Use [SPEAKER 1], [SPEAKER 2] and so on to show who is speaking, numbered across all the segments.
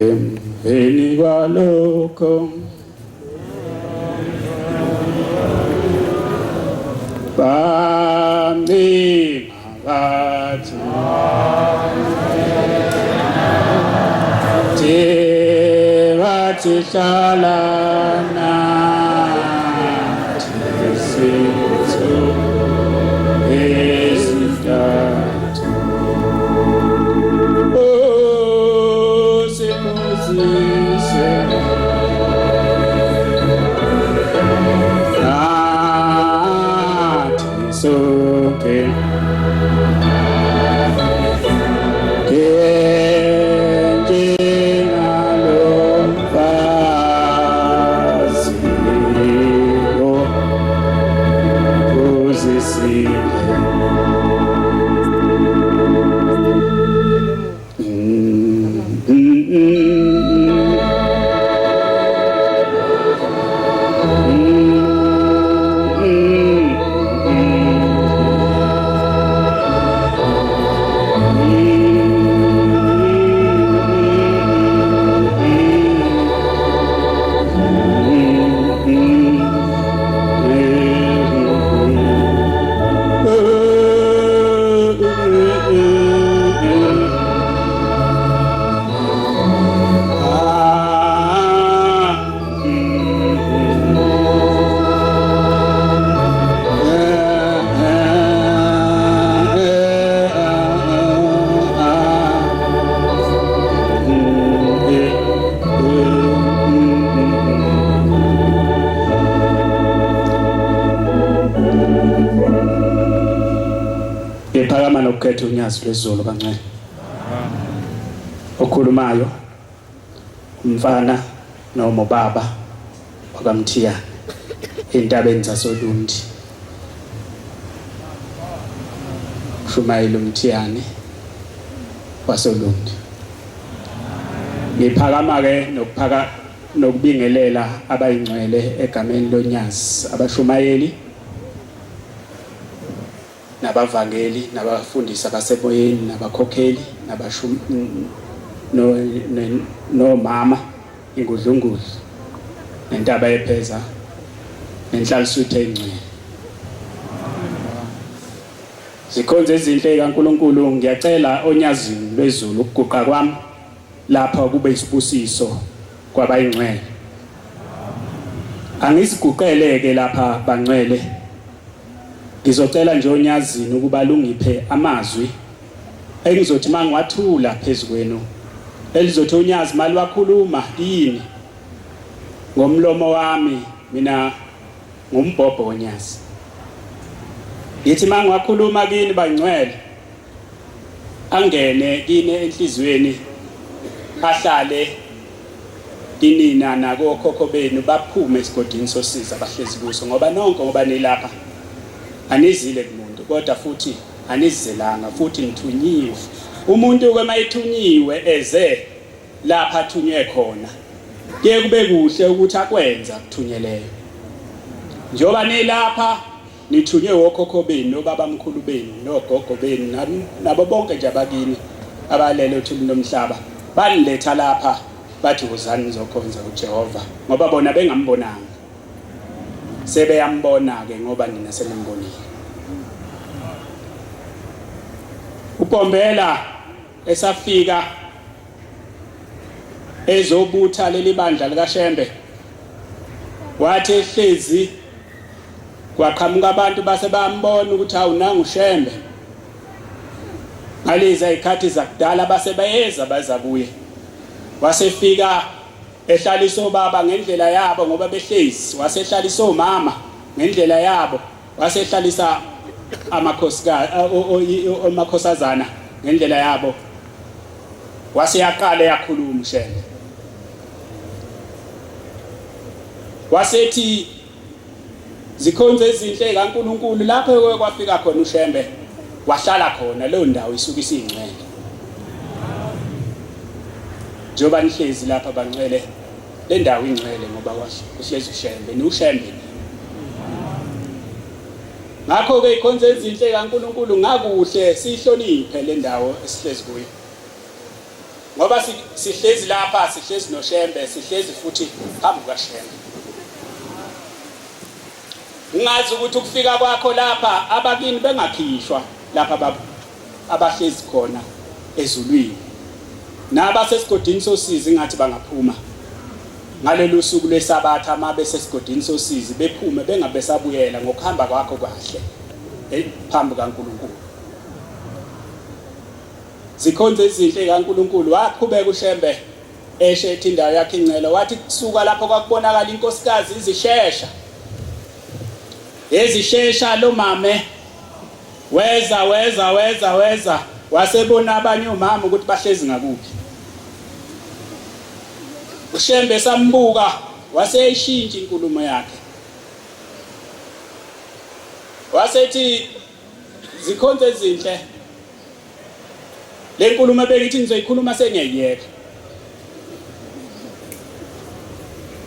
[SPEAKER 1] Emveni kwalokho bamncenga bathi bathi hlala nathi izinsuku ezintathu. Usiphuzise nathi sonke. Njengalomfazi ophuzisile. Ngiphakama nokukhetha unyazi lwezulu kancane. Okhulumayo umfana noma ubaba wakaMthiyane entabeni zasoLundi. Shumayela uMthiyane wasoLundi. Ngiphakama ke nokuphaka nokubingelela abayingcwele egameni lonyazi abashumayeli nabavangeli nabafundisi abasemoyeni nabakhokheli nabashum nomama ingudlungudlu nentaba yepheza nenhlalisuthi engcwele. Zikhonze ezinhle kaNkuluNkulu, ngiyacela onyazini lwezulu ukuguqa kwami lapha kube isibusiso kwabayingcwele. Angiziguqele ke lapha bangcwele. Ngizocela nje onyazini ukuba lungiphe amazwi engizothi mangiwathula phezu kwenu elizothi unyazi maliwakhuluma kini ngomlomo wami mina ngumbhobho wonyazi. Ngithi mangiwakhuluma kini bangcwele angene kini enhliziyweni ahlale kinina nakokhokho benu baphume esigodini sosizi abahlezi kuso ngoba nonke ngoba nilapha anizile kumuntu kodwa futhi anizizelanga futhi nithunyiwe. Umuntu ke mayethunyiwe eze lapha athunywe khona kuye kube kuhle ukuthi akwenza akuthunyeleyo. Njengoba nilapha nithunywe wokhokho benu nobabamkhulu benu nogogo benu nabo bonke nje abakini abalele othulini lomhlaba baniletha lapha bathi wozani nizokhonza uJehova ngoba bona bengambonanga sebeyambona-ke ngoba nina senimbonile. UBhombela esafika ezobutha leli bandla likaShembe wathi ehlezi kwaqhamuka abantu base bambona ukuthi hawu nangu uShembe. Ngalezi izikhathi zakudala base bayeza baza kuye, wasefika ehlalisa obaba ngendlela yabo ngoba behlezi, wasehlalisa omama ngendlela yabo, wasehlalisa amakhosikazi amakhosazana ngendlela yabo, wase yaqala yakhuluma uShembe. Wasethi zikhonze ezinhle kaNkuluNkulu lapho kwafika khona uShembe wahlala khona leyo ndawo isuke isingcwele. Njengoba nihlezi lapha bangcwele le ndawo ingcwele ngoba kuhlezi uShembe niwuShembe. Ngakho-ke ikhonze ezinhle kaNkuluNkulu ngakuhle siyihloniphe le ndawo esihlezi kuyo. Ngoba sihlezi lapha, sihlezi noShembe, sihlezi futhi phambi kukaShembe. Ungazi ukuthi ukufika kwakho lapha abakini bengakhishwa lapha abahlezi khona ezulwini. Nabasesigodini sosizi ngathi bangaphuma ngalolu suku lweSabatha uma besesigodini sosizi bephume bengabesabuyela ngokuhamba kwakho kahle eh, phambi kaNkulunkulu. Zikhonze ezinhle kaNkulunkulu waqhubeka uShembe eshe ethi indawo yakhe ingcelo wathi kusuka lapho kwakubonakala inkosikazi izishesha ezishesha lo mame weza weza weza weza wasebona abanye omama ukuthi bahlezi ngakuphi uShembe sambuka waseyishintsha inkulumo yakhe wasethi zikhonze ezinhle Le nkulumo ebengithi ngizoyikhuluma sengiyayiyeka.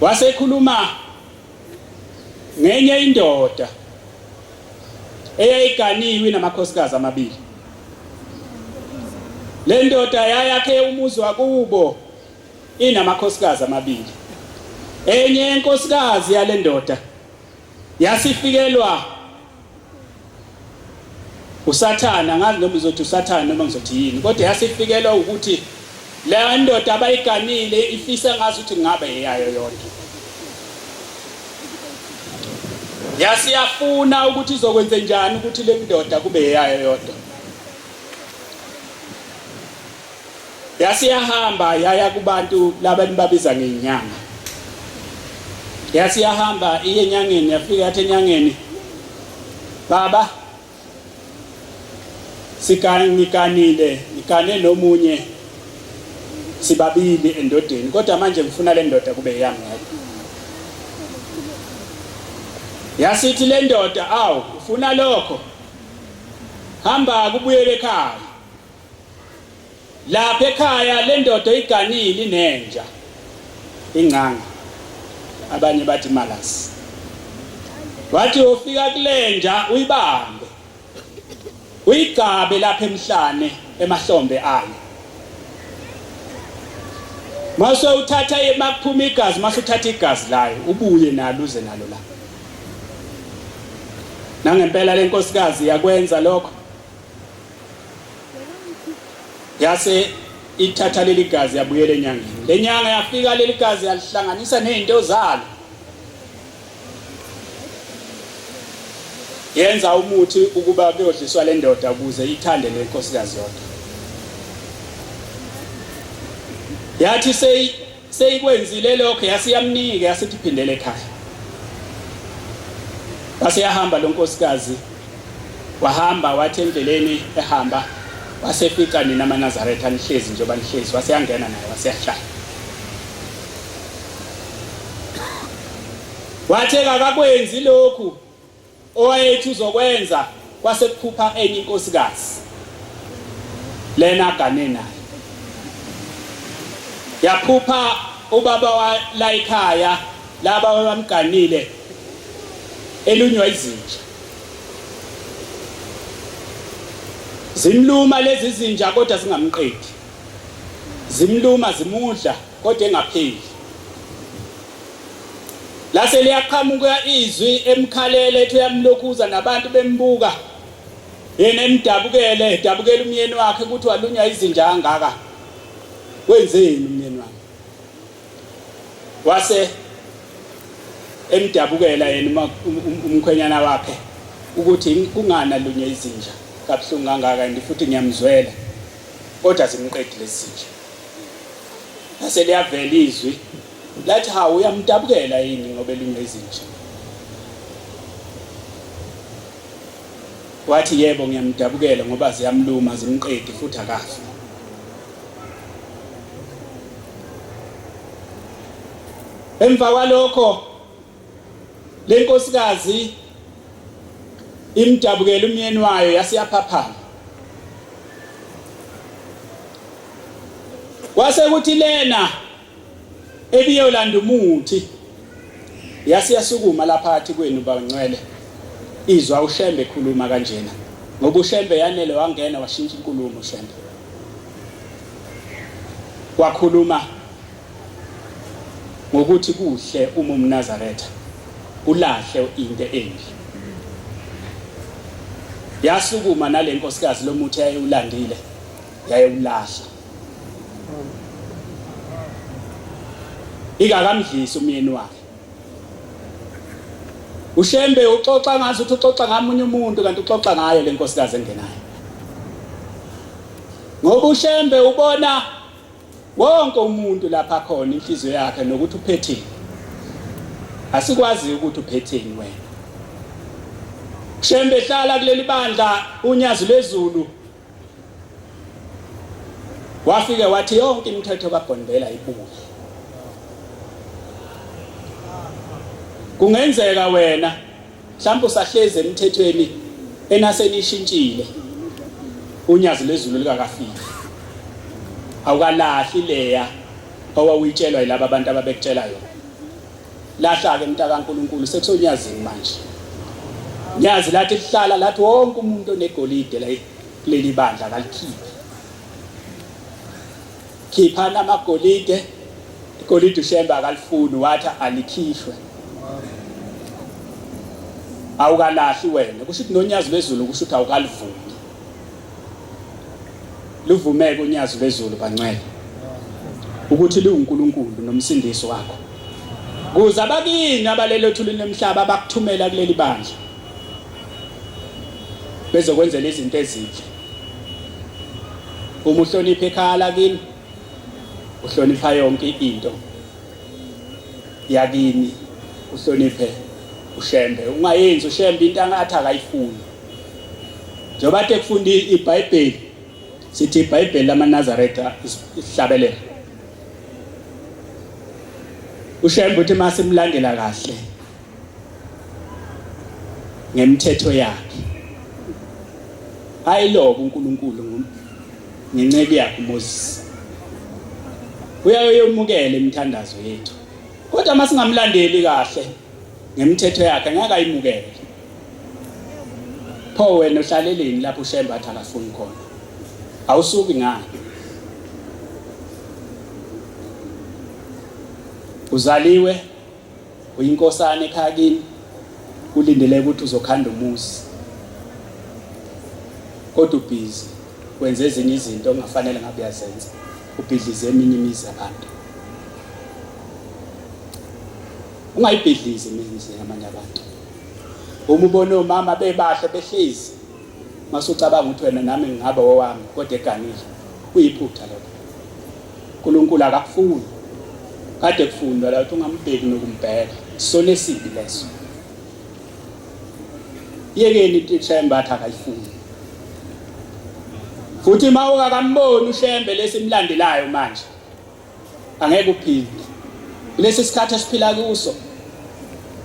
[SPEAKER 1] Wasekhuluma ngenye indoda eyayiganiwe inamakhosikazi amabili. Le ndoda yayakhe umuzi wakubo inamakhosikazi amabili. Enye yenkosikazi yale ndoda yasifikelwa uSathane, angazi noma uzothi uSathane noma ngizothi yini, kodwa yasifikelwa ukuthi le ndoda abayiganile ifisa ngazi ukuthi ngabe eyayo yodwa. Yasiyafuna ukuthi izokwenze njani ukuthi le ndoda kube eyayo yodwa. Yasiyahamba yaya kubantu laba enibabiza ngenyanga. Yasiyahamba iye enyangeni yafika yathi enyangeni baba sigangiganile ngigane nomunye sibabili endodeni kodwa manje ngifuna le ndoda kube yami ngedwa. Yasithi le ndoda awu ufuna lokho hamba kubuyele ekhaya. Lapha ekhaya le ndoda iganile inenja ingcanga abanye bathi malasi. Wathi ufika kulenja uyibambe uyigcabe lapha emhlane emahlombe ayo. Mase uthatha makuphuma igazi mase uthatha igazi layo ubuye nalo uze nalo la. Nangempela lenkosikazi yakwenza lokho. Yase ithatha leli gazi yabuyela enyangeni. Le nyanga yafika leli gazi yalihlanganisa nezinto zalo. Yenza umuthi ukuba kuyodliswa le ndoda ukuze ithande le nkosikazi yodwa. Yathi seyikwenzile lokho yase yamnika yasithi phindele ekhaya. Wase yahamba lo nkosikazi wahamba wathi endleleni ehamba wasefica nina amaNazaretha nihlezi njengoba nihlezi wase yangena naye waseyahlala. Wathi akakwenzi lokhu Owayethi uzokwenza kwase kuphupha enye inkosikazi lena agane nayo. Yaphupha ubaba wa ekhaya laba abamganile elunywa izinja. Zimluma lezi zinja kodwa zingamqedi. Zimluma zimudla kodwa engapheli. Lase liyaqhamuka izwi emkhalele ethi uyamlokhuza nabantu bembuka. Yena emdabukele, edabukela umyeni wakhe ukuthi walunywa izinja kangaka. Wenzeni umyeni wami? Wase emdabukela yena umkhwenyana wakhe ukuthi kungani alunywe izinja kabuhlungu kangaka and futhi ngiyamzwela kodwa zimqedi lezi zinja. Lase liyavela izwi lathi hawu uyamdabukela yini ngoba elunywa izinja. Wathi yebo ngiyamdabukela ngoba ziyamluma zimqedi futhi akafi. Emva kwalokho lenkosikazi imdabukela umyeni wayo yasiyaphaphama. Kwase kuthi lena ebiyolanda umuthi yase yasukuma lapha athi kwenu bangcwele izwa uShembe ekhuluma kanjena ngoba uShembe yanele wangena washintsha inkulumo uShembe. Wakhuluma ngokuthi kuhle uma umNazaretha ulahle into embi. Yasukuma nale nkosikazi lomuthi yayewulandile yayewulahla. Ikakamdlisi umyeni wakhe. UShembe uxoxa ngazi ukuthi uxoxa ngamunye umuntu kanti uxoxa ngayo le nkosikazi engenayo. Ngoba uShembe ubona wonke umuntu lapha khona inhliziyo yakhe nokuthi uphetheni. Asikwazi ukuthi uphetheni wena. Shembe hlala kuleli bandla unyazi lwezulu Wafike wathi yonke imithetho kaGondela ibuye. Kungenzeka wena mhlawumbe usahlezi emthethweni enasenishintshile unyazi lwezulu likakafiki. Awukalahli leya owawuyitshelwa yilaba abantu ababekutshela yona. Lahla-ke mntakaNkulunkulu sekusonyazini manje. Nyazi lathi lihlala lathi wonke umuntu onegolide la kuleli bandla akalikhiphe. Khiphani amagolide, igolide uShembe akalifuni wathi alikhishwe. Awukalahli wena, kusho ukuthi nonyazi lwezulu kusho ukuthi awukalivumi. Luvumeke unyazi lwezulu bangcwele ukuthi liwuNkulunkulu nomsindisi wakho. Kuze abakini abalele othulini lomhlaba abakuthumela kuleli bandla bezokwenzela izinto ezinhle. Uma uhlonipha ekhaya lakini uhlonipha yonke into yakini uhloniphe uShembe ungayenzi uShembe into angathi akayifuni njengoba ade kufunda iBhayibheli sithi iBhayibheli lamaNazaretha isihlabelelo uShembe uthi masimlandela kahle ngemthetho yakhe ayilobo uNkulunkulu ngenceku yakhe uMoses uyayomukela imithandazo yethu kodwa masingamlandeli kahle ngemthetho yakhe ngeke ayimukele Pho wena uhlaleleni lapho uShembe athi akafuni khona? Awusuki ngani? Uzaliwe uyinkosana ekhaya kini kulindele ukuthi uzokhanda umuzi kodwa ubhizi wenza ezinye izinto ongafanele ngabe uyazenza ubhidlize eminye imizi yabantu ungayibhidlizi imizi yamanye abantu Uma ubona omama bebahle behlezi mase ucabanga ukuthi wena nami ngingaba owami kodwa eganile kuyiphutha lokho. uNkulunkulu akakufuni. Kade kufundwa la ukuthi ungambheki nokumbheka. Isono esibi leso. Yekeni into iShembe athi akayifuni. Futhi uma ungakamboni uShembe lesimlandelayo manje angeke uphinde kulesi sikhathi esiphila kuso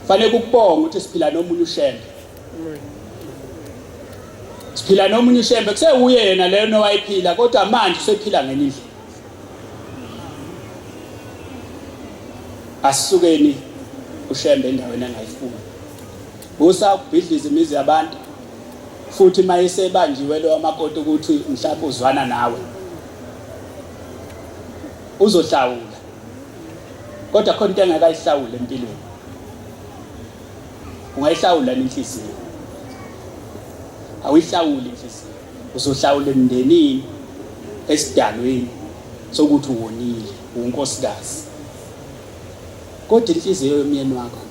[SPEAKER 1] fanele ukubonga ukuthi siphila nomunye uShembe siphila nomunye uShembe kusewuye yena leyo nowayiphila kodwa manje usephila ngenye indlela asisukeni uShembe endaweni angayifuni busa ukubhidliza imizi yabantu futhi mayesebanjiwe lo amakoti ukuthi mhlawumbe uzwana nawe uzohlawula kodwa khona into engeke ayihlawule empilweni ungayihlawula inhliziyo awuyihlawuli inhliziyo uzohlawula emndenini esidalweni sokuthi uwonile unkosikazi kodwa inhliziyo yomyeni wakho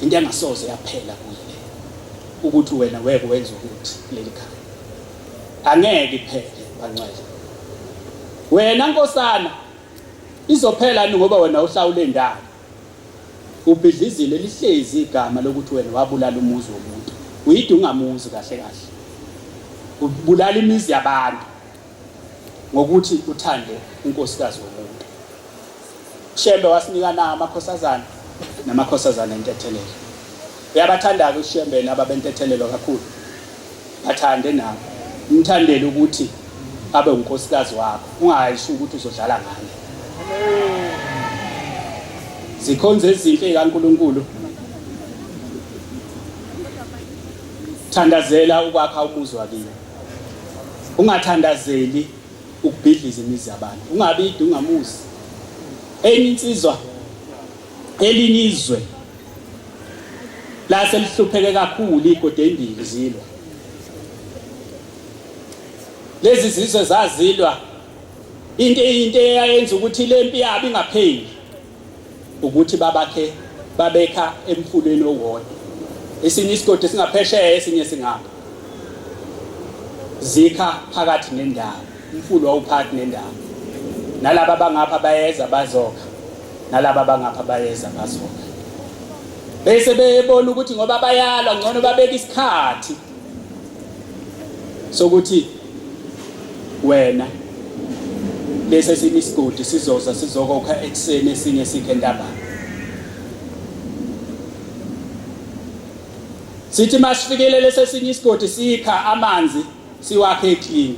[SPEAKER 1] into engasoze yaphela kuye ukuthi wena weke wenza ukuthi kuleli khaya angeke iphele bangcwele wena nkosana izophela ni ngoba wena uhlawule indawo ubhidlizile lihlezi igama lokuthi wena wabulala umuzi womuntu uyidungamuzi kahle kahle ubulala imizi yabantu ngokuthi uthande unkosikazi womuntu Shembe wasinika na amakhosazana namakhosazana entethelelo. Uyabathanda-ke uShembe laba bentethelelo kakhulu. Bathande nabo. Umthandele ukuthi abe unkosikazi wakho, ungayisho ukuthi uzodlala ngaye. Zikhonze ezinhle kaNkuluNkulu. Thandazela ukwakha umuzi wakini. Ungathandazeli Ukubhidliza imizi yabantu. Ungabi idungamuzi. Enye insizwa elinye izwe lase lihlupheke kakhulu igode ezimbili zilwa. Lezi zizwe zazilwa into eyayenza ukuthi lempi yabo ingapheli ukuthi babakhe babekha emfuleni owodwa. Esinye isigodi singaphesheya esinye singapha. Zikha phakathi nendawo. Umfula wawuphakathi nendawo. Nalaba abangapha bayeza bazokha. Nalaba abangapha bayeza bazokha. Bese bebona ukuthi ngoba bayalwa ngcono babeka isikhathi sokuthi wena lesi esinye isigodi sizoza sizokokha ekuseni esinye sikhe ntambama. Sithi masifikele lesi esinye isigodi sikha amanzi siwakhe eclean.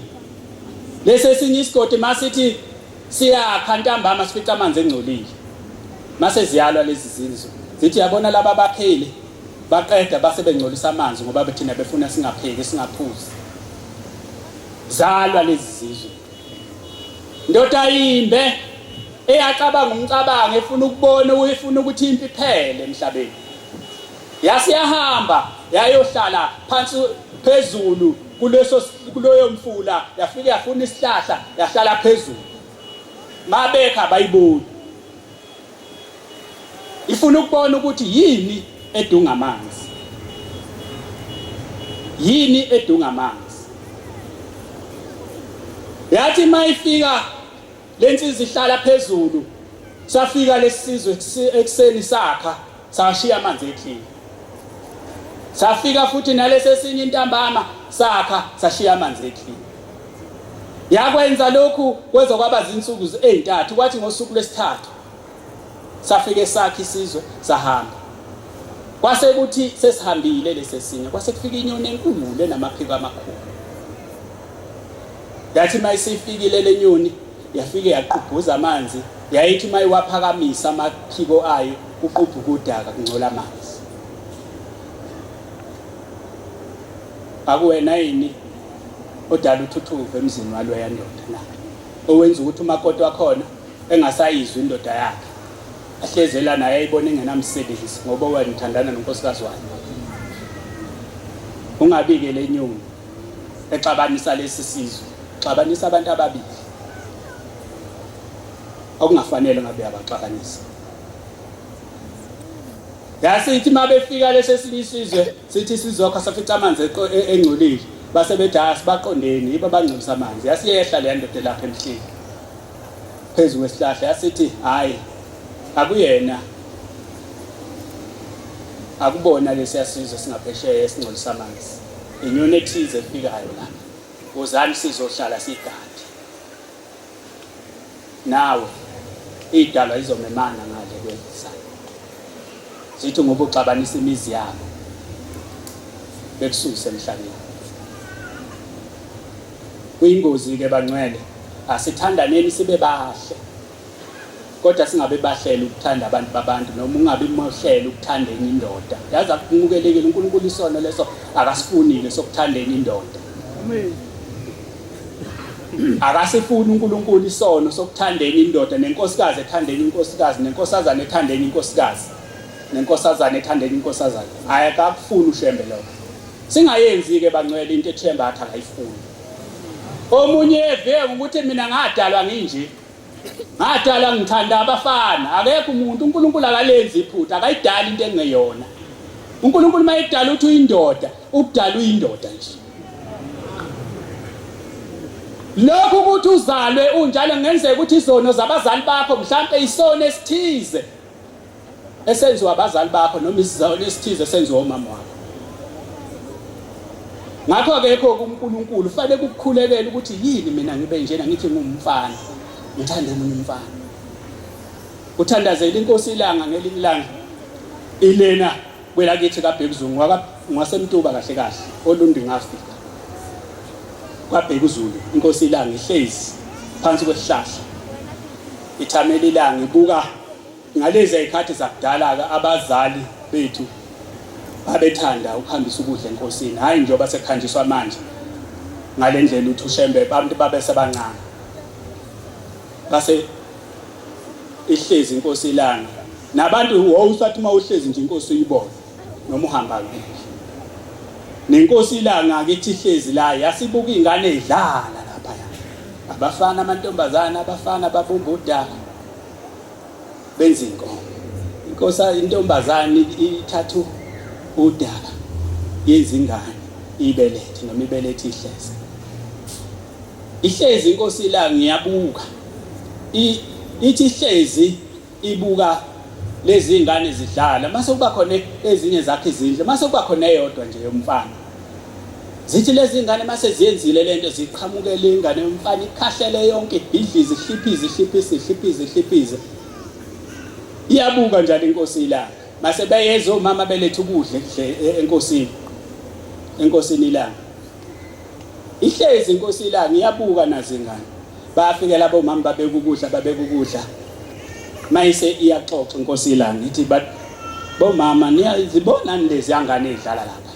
[SPEAKER 1] Lesi esinye isigodi masithi siyakha ntambama sifica amanzi engcolile. Mase ziyalwa lezi zizwe. Zithi yabona laba abakhile baqeda base bengcolisa amanzi ngoba thina befuna singapheki singaphuzi. Zalwa lezi zizwe. Ndoda yimbe eyacabanga umcabango efuna ukubona uyifuna ukuthi impi iphele emhlabeni. Yasiyahamba yayohlala phansi phezulu kuleso kuloyo mfula yafike yafuna isihlahla yahlala phezulu. Mabekha bayiboni. Ifuna ukubona ukuthi yini edunga amanzi. Yini edunga amanzi. Yathi mayifika lensizwa ihlala phezulu safika lesizwe ekuseni sakha sashiya amanzi eklini. Safika futhi nalesi esinye intambama sakha sashiya amanzi eklini. Yakwenza lokhu kweze kwaba zinsuku ezintathu kwathi ngosuku lwesithathu safike sakhe isizwe sahamba. Kwase kuthi sesihambile lesi esinye kwase kufika inyoni enkulu enamaphiko amakhulu. Yathi uma isifikile le nyoni yafike yaqubhuza amanzi yayithi uma iwaphakamisa amaphiko ayo kuqubhuka udaka kungcola amanzi. Akuwena yini odala uthuthuva emzini waloya ndoda na? Owenza ukuthi umakoti wakhona engasayizwa indoda yakhe ahlezi ela naye ayibone engenamsebenzi ngoba wena uthandana nonkosikazi wakhe. Ungabi-ke le nyoni exabanisa lesi sizwe, xabanisa abantu ababili okungafanele ngabe uyabaxabanisa. Yasithi uma befika lesi esinye isizwe sithi sizokha safica amanzi engcolile base bethi hayi sibaqondeni yibo abangcolisa amanzi. Yasiyehla leya ndoda elapha emhleni phezu kwesihlahla yasithi hhayi akuyena akubona lesiya sizwe singaphesheya esingcolisa amanzi inyoni ethize efikayo la wozani sizohlala sigade nawe idalwa izomemana ngale kwezana zithi ngoba uxabanisa imizi yabo bekususe emhlabeni kuyingozi ke bangcwele asithandaneni sibe bahle kodwa singabe bahlela ukuthanda abantu babantu noma ungabi mohlela ukuthanda enye indoda yazi akumukelekile uNkulunkulu isono leso akasifunile sokuthanda enye indoda amen akasifuni uNkulunkulu isono sokuthanda enye indoda nenkosikazi ethanda enye inkosikazi nenkosazana ethanda enye inkosikazi nenkosazana ethanda enye inkosazana hayi akakufuni uShembe lokho singayenzi ke bangcwele into ethemba athi akayifuni omunye eve ukuthi mina ngadalwa nginje Ngadala ngithanda abafana. Akekho umuntu uNkulunkulu akalenzi iphutha, akayidali into engeyona. uNkulunkulu uma ekudala uthi uyindoda, ukudala uyindoda nje. Lokhu ukuthi uzalwe unjalo kungenzeka ukuthi izono zabazali bakho mhlampe isono esithize esenziwa abazali bakho noma isizalo esithize esenziwa umama wakho. Ngakho akekho kuNkulunkulu fanele ukukhulekela ukuthi yini mina ngibe njena ngithi ngumfana ngithande omunye umfana. Uthandazela inkosi ilanga ngelinye ilanga ilena kwelakithi kaBhekuzulu ngwasemtuba kahle kahle olundi ngafika kwaBhekuzulu inkosi ilanga ihlezi phansi kwesihlahla ithamela ilanga ibuka Ngalezi zikhathi zakudala-ke abazali bethu babethanda ukuhambisa ukudla enkosini, hhayi njengoba sekuhanjiswa manje ngale ndlela uthi uShembe abantu babesebancane. Base ihlezi inkosi ilanga nabantu wawusathi uma uhlezi nje inkosi uyibona noma uhamba kuphi. Nenkosi ilanga kithi ihlezi la yasibuka ingane idlala lapha ya. Abafana amantombazana abafana babumba udaka benza inkomo. Inkosi intombazane ithatha udaka yenza ingane ibelethe noma ibelethe ihleze. Ihlezi inkosi ilanga iyabuka. Ithi ihlezi ibuka lezi ngane zidlala mase kuba khona ezinye zakhe izindlu mase kuba khona eyodwa nje yomfana. Zithi lezi ngane mase ziyenzile lento ziqhamukele ingane yomfana ikhahlele yonke ibhidlize ihliphize ihliphize ihliphize ihliphize. Iyabuka njalo inkosi ilanga. Mase beyeza omama beletha ukudla enkosini. Enkosini ilanga. Ihlezi inkosi ilanga iyabuka nazo ingane. Bayafika labo mama babeka ukudla babeka ukudla. Mayise iyaxoxa inkosi ilanga ithi but bomama niyazibona lezi angane ezidlala lapha.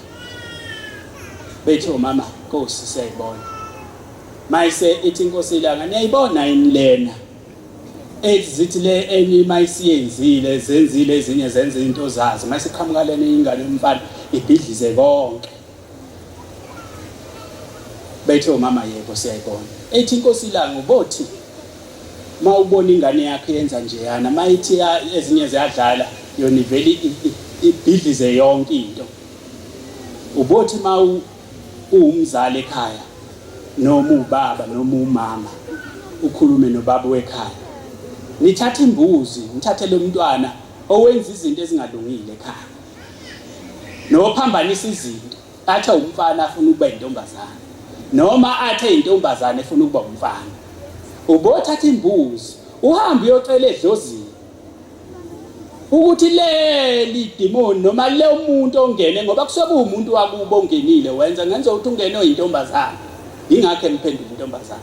[SPEAKER 1] Bethi omama Nkosi siyayibona. Mayise ithi inkosi ilanga niyayibona yini lena? Ethi zithi le enye mayisiyenzile zenzile ezinye zenza into zazo mayisiqhamuka lena ingane yomfana ibhidlize konke. Bethe omama yebo siyayibona. Ethi inkosi ilanga ubothi uma ubona ingane yakho yenza njeyana mayithi ezinye ziyadlala yona ivele ibhidlize yonke into. Ubothi uma uwumzali ekhaya noma ubaba noma umama ukhulume nobaba wekhaya. Nithathe imbuzi, nithathe lo mntwana owenza izinto ezingalungile ekhaya. Nophambanisa izinto athe umfana afuna ukuba intombazane noma athe intombazane efuna ukuba umfana. Ubothatha imbuzi uhambe uyocela edlozini ukuthi leli demon noma le umuntu ongene ngoba kusuke kuwumuntu wakubo ongenile wenza ngenza ukuthi ungene oyintombazane ingakho emphendula intombazane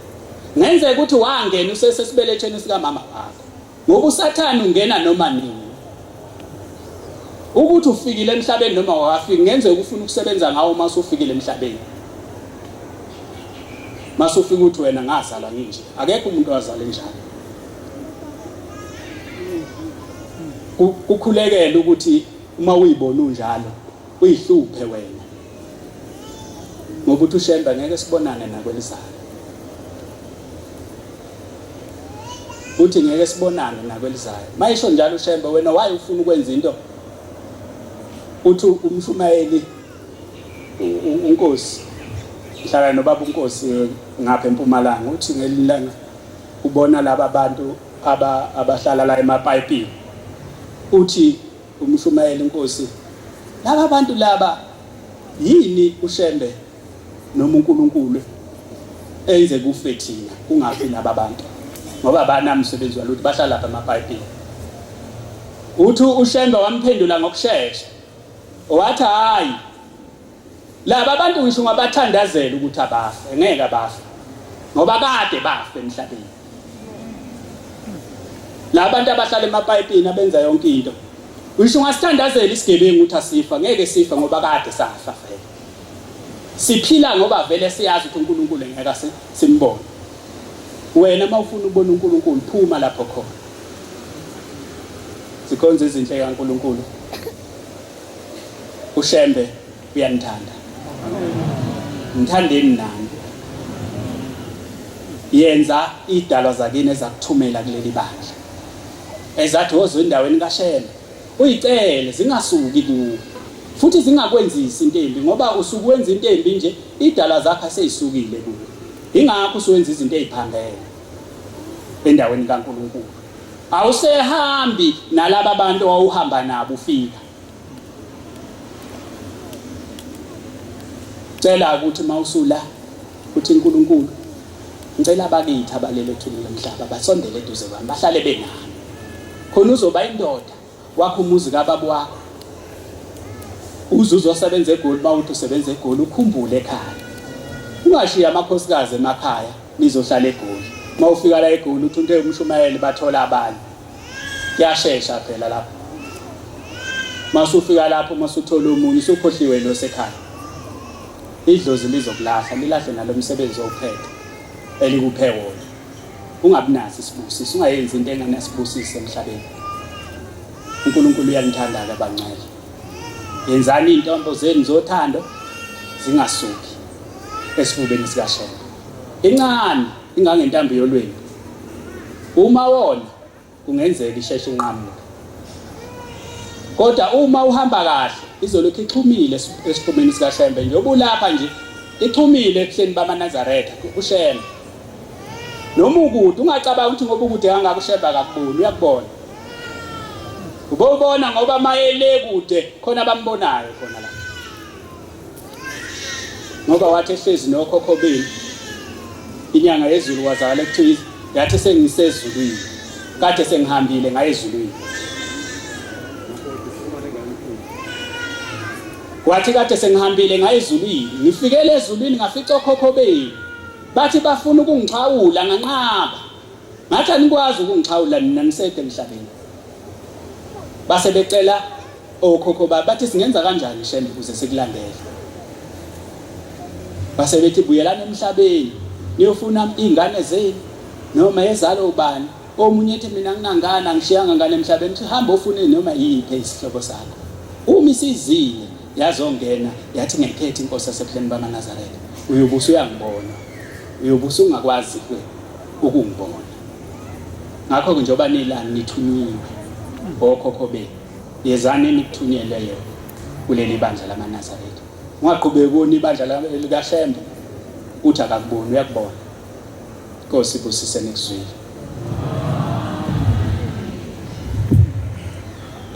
[SPEAKER 1] ngenzeka ukuthi wangena usesesibelethweni sikamama wakho Ngoba uSathane ungena noma nini. Ukuthi ufikile emhlabeni noma wawafiki ngenzeka ufuna ukusebenza ngawo uma usufikile emhlabeni. Masufika uthi wena ngazalwa nginje. Akekho umuntu owazalwa enjalo. Kukhulekela ukuthi uma uyibona unjalo uyihluphe wena. Ngoba uthi uShembe ngeke sibonane nakwelizayo. Uthi ngeke sibonane nakwelizayo. Mayisho njalo uShembe wena why ufuna ukwenza into? Uthi umshumayeli uNkosi ngihlala nobaba uNkosi ngapha eMpumalanga uthi ngelinye ilanga ubona laba bantu aba abahlala la emapayipini uthi umshumayeli inkosi laba bantu laba yini uShembe noma uNkulunkulu enze kufe thina kungafi laba bantu ngoba banamsebenzi walutho bahlala lapha emapayipini uthi uShembe wamphendula ngokushesha wathi hayi laba abantu ngisho ungabathandazela ukuthi abafe ngeke abafe ngoba kade bafe emhlabeni labantu abahlala emapayipini abenza yonke into ngisho ungasithandazela isigebengu ukuthi asifa ngeke sife ngoba kade safa vele siphila ngoba vele siyazi ukuthi uNkulunkulu ngeke simbone wena uma ufuna ukubona uNkulunkulu phuma lapho khona sikhonza izinhle kaNkulunkulu uShembe uyanithanda ngithandeni nani yenza idalwa zakini ezakuthumela kuleli bandla ezathi wozwe endaweni kaShembe uyicele zingasuki kuwe futhi zingakwenzisi into embi ngoba usuke wenza into embi nje idalwa zakho aseyisukile kuwe ingakho usuwenza izinto eziphambene endaweni kaNkulunkulu awusehambi nalaba bantu owawuhamba nabo ufika cela ukuthi mawusula uthi uNkulunkulu ngicela abakithi abalele ethuneni lomhlaba basondele eduze kwami bahlale benami khona uzoba indoda wakho umuzi kababa wakho uze uzosebenza eGoli uma uthi usebenza eGoli ukhumbule ekhaya ungashiyi amakhosikazi emakhaya nizohlala eGoli uma ufika la eGoli uthi unto umshumayeli bathola abanye kuyashesha phela lapho masufika lapho masuthola omunye usukhohliwe lo sekhaya idlozi lizokulahla lilahle nalomsebenzi owuphethe elikuphe wona. Ungabi naso isibusiso, ungayenzi into engenasibusiso emhlabeni. UNkulunkulu uyanithanda-ke abangcwele. Yenzani iy'ntombo zenu zothando zingasuki esifubeni sikaShembe. Incane ingangentambo yolwembu. Uma wona kungenzeka isheshe inqamuke. Kodwa uma uhamba kahle izolokhu ixhumile esifubeni sikaShembe nje ubulapha nje ixhumile ebuhleni bamaNazaretha kuShembe. Noma ukude ungacabanga ukuthi ngoba ukude kangaka uShembe akakuboni uyakubona. Ubobona ngoba mayele kude khona abambonayo khona la. Ngoba wathi ehlezi nokhokho benu inyanga yezulu kwazakala kuthiwa yathi sengisezulwini kade sengihambile ngaye ezulwini. Wathi kade sengihambile ngaye ezulwini ngifikele ezulwini ngafica okhokho benu bathi bafuna ukungixhawula nganqaba. Ngathi anikwazi ukungixhawula nina nisede emhlabeni. Base becela okhokho babo bathi singenza kanjani Shembe ukuze sikulandele. Base bethi buyelani emhlabeni niyofuna iy'ngane zenu noma ezalo ubani. Omunye ethi mina nginangane angishiyanga ngane emhlabeni uthi hamba ofune noma yiphi isihlobo sakho. Uma isizile yazongena yathi ngiyayikhetha inkosi yasebuhleni bamaNazaretha uyobe usuyangibona uyobe usungakwazi ke ukungibona. Ngakho-ke njengoba nila nithunyiwe okhokho benu, yezani enikuthunyelweyo kuleli bandla lamaNazaretha. Ungaqhubeki wona ibandla likaShembe uthi akakuboni, uyakubona. Nkosi ibusise nikuzwile.